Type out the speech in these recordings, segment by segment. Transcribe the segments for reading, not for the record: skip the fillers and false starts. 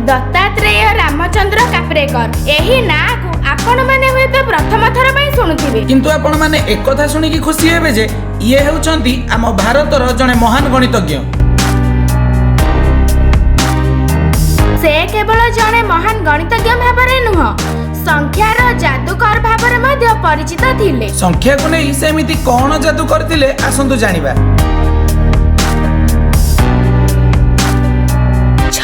ଦତ୍ତାତ୍ରେୟ ରାମଚନ୍ଦ୍ର କାପ୍ରେକର। ଏହି ନାଁକୁ ଆପଣମାନେ ହୁଏତ ପ୍ରଥମ ଥର ପାଇଁ ଶୁଣୁଥିବେ। କିନ୍ତୁ ଆପଣମାନେ ଏକଥା ଶୁଣିକି ଖୁସି ହେବେ ଯେ ଇଏ ହେଉଛନ୍ତି ଆମ ଭାରତର ଜଣେ ମହାନ ଗଣିତଜ୍ଞ। ସେ କେବଳ ଜଣେ ମହାନ ଗଣିତଜ୍ଞ ଭାବରେ ନୁହଁ, ସଂଖ୍ୟାର ଯାଦୁକର ଭାବରେ ମଧ୍ୟ ପରିଚିତ ଥିଲେ। ସଂଖ୍ୟାକୁ ନେଇ ସେ ଏମିତି କଣ ଯାଦୁ କରିଥିଲେ, ଆସନ୍ତୁ ଜାଣିବା।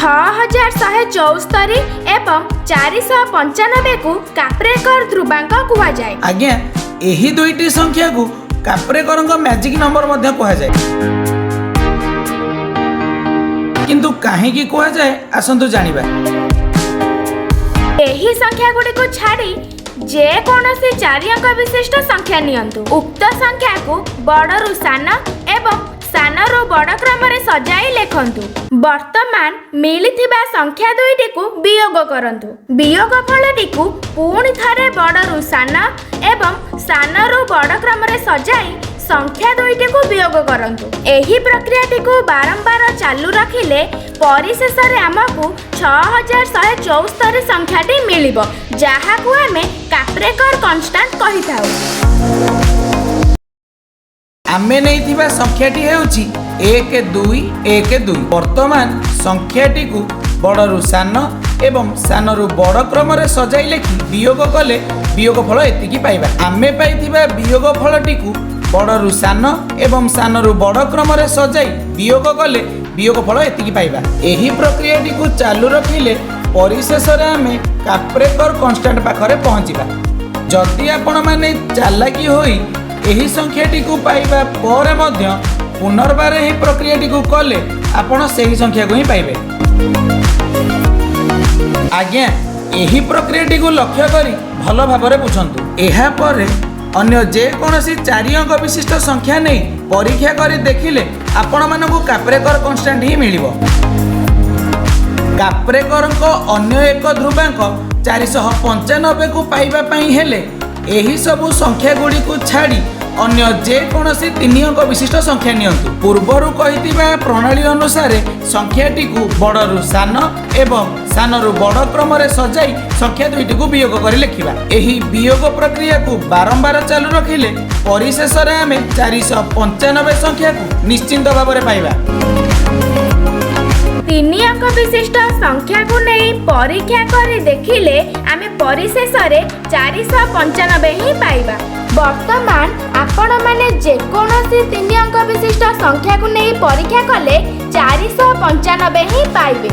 6174 ଏବଂ 495କୁ କାପ୍ରେକର ଧ୍ରୁବାଙ୍କ କୁହାଯାଏ। ଆଜ୍ଞା, ଏହି ଦୁଇଟି ସଂଖ୍ୟାକୁ କାପ୍ରେକରଙ୍କ ମ୍ୟାଜିକ ନମ୍ବର ମଧ୍ୟ କୁହାଯାଏ। କିନ୍ତୁ କାହିଁକି କୁହାଯାଏ, ଆସନ୍ତୁ ଜାଣିବା। ଏହି ସଂଖ୍ୟା ଗୁଡ଼ିକୁ ଛାଡ଼ି ଯେକୌଣସି ଚାରି ଅଙ୍କ ବିଶିଷ୍ଟ ସଂଖ୍ୟା ନିଅନ୍ତୁ। ଉକ୍ତ ସଂଖ୍ୟାକୁ ବଡ଼ରୁ ସାନ ଏବଂ ସାନରୁ ବଡ଼ କ୍ରମରେ ସଜାଇ ଲେଖନ୍ତୁ। ବର୍ତ୍ତମାନ ମିଳିଥିବା ସଂଖ୍ୟା ଦୁଇଟିକୁ ବିୟୋଗ କରନ୍ତୁ। ବିୟୋଗ ଫଳଟିକୁ ପୁଣି ଥରେ ବଡ଼ରୁ ସାନ ଏବଂ ସାନରୁ ବଡ଼ କ୍ରମରେ ସଜାଇ ସଂଖ୍ୟା ଦୁଇଟିକୁ ବିୟୋଗ କରନ୍ତୁ। ଏହି ପ୍ରକ୍ରିୟାଟିକୁ ବାରମ୍ବାର ଚାଲୁ ରଖିଲେ ପରିଶେଷରେ ଆମକୁ 6174 ସଂଖ୍ୟାଟି ମିଳିବ, ଯାହାକୁ ଆମେ କାପ୍ରେକର କନଷ୍ଟାଣ୍ଟ କହିଥାଉ। ଆମେ ନେଇଥିବା ସଂଖ୍ୟାଟି ହେଉଛି 1212। ବର୍ତ୍ତମାନ ସଂଖ୍ୟାଟିକୁ ବଡ଼ରୁ ସାନ ଏବଂ ସାନରୁ ବଡ଼ କ୍ରମରେ ସଜାଇ ଲେଖି ବିୟୋଗ କଲେ ବିୟୋଗ ଫଳ ଏତିକି ପାଇବା। ଆମେ ପାଇଥିବା ବିୟୋଗ ଫଳଟିକୁ ବଡ଼ରୁ ସାନ ଏବଂ ସାନରୁ ବଡ଼ କ୍ରମରେ ସଜାଇ ବିୟୋଗ କଲେ ବିୟୋଗ ଫଳ ଏତିକି ପାଇବା। ଏହି ପ୍ରକ୍ରିୟାଟିକୁ ଚାଲୁ ରଖିଲେ ପରିଶେଷରେ ଆମେ କାପ୍ରେକର କନଷ୍ଟାଣ୍ଟ ପାଖରେ ପହଞ୍ଚିବା। ଯଦି ଆପଣମାନେ ଚାଲାକି ହୋଇ ଏହି ସଂଖ୍ୟାଟିକୁ ପାଇବା ପରେ ମଧ୍ୟ ପୁନର୍ବାର ଏହି ପ୍ରକ୍ରିୟାଟିକୁ କଲେ ଆପଣ ସେହି ସଂଖ୍ୟାକୁ ହିଁ ପାଇବେ। ଆଜ୍ଞା, ଏହି ପ୍ରକ୍ରିୟାଟିକୁ ଲକ୍ଷ୍ୟ କରି ଭଲ ଭାବରେ ବୁଝନ୍ତୁ। ଏହାପରେ ଅନ୍ୟ ଯେକୌଣସି ଚାରି ଅଙ୍କ ବିଶିଷ୍ଟ ସଂଖ୍ୟା ନେଇ ପରୀକ୍ଷା କରି ଦେଖିଲେ ଆପଣମାନଙ୍କୁ କାପ୍ରେକର କନଷ୍ଟାଣ୍ଟ ହିଁ ମିଳିବ। କାପ୍ରେକରଙ୍କ ଅନ୍ୟ ଏକ ଧ୍ରୁବାଙ୍କ 495କୁ ପାଇବା ପାଇଁ ହେଲେ ଏହିସବୁ ସଂଖ୍ୟା ଗୁଡ଼ିକୁ ଛାଡ଼ି ଅନ୍ୟ ଯେକୌଣସି ତିନି ଅଙ୍କ ବିଶିଷ୍ଟ ସଂଖ୍ୟା ନିଅନ୍ତୁ। ପୂର୍ବରୁ କହିଥିବା ପ୍ରଣାଳୀ ଅନୁସାରେ ସଂଖ୍ୟାଟିକୁ ବଡ଼ରୁ ସାନ ଏବଂ ସାନରୁ ବଡ଼ କ୍ରମରେ ସଜାଇ ସଂଖ୍ୟା ଦୁଇଟିକୁ ବିୟୋଗ କରି ଲେଖିବା। ଏହି ବିୟୋଗ ପ୍ରକ୍ରିୟାକୁ ବାରମ୍ବାର ଚାଲୁ ରଖିଲେ ପରିଶେଷରେ ଆମେ 495 ସଂଖ୍ୟାକୁ ନିଶ୍ଚିନ୍ତ ଭାବରେ ପାଇବା। ତିନି ଅଙ୍କ ବିଶିଷ୍ଟ ସଂଖ୍ୟାକୁ ନେଇ ପରୀକ୍ଷା କରି ଦେଖିଲେ ଆମେ ପରିଶେଷରେ 495 ହିଁ ପାଇବା। ବର୍ତ୍ତମାନ ଆପଣମାନେ ଯେକୌଣସି ତିନି ଅଙ୍କ ବିଶିଷ୍ଟ ସଂଖ୍ୟାକୁ ନେଇ ପରୀକ୍ଷା କଲେ 495 ହିଁ ପାଇବେ।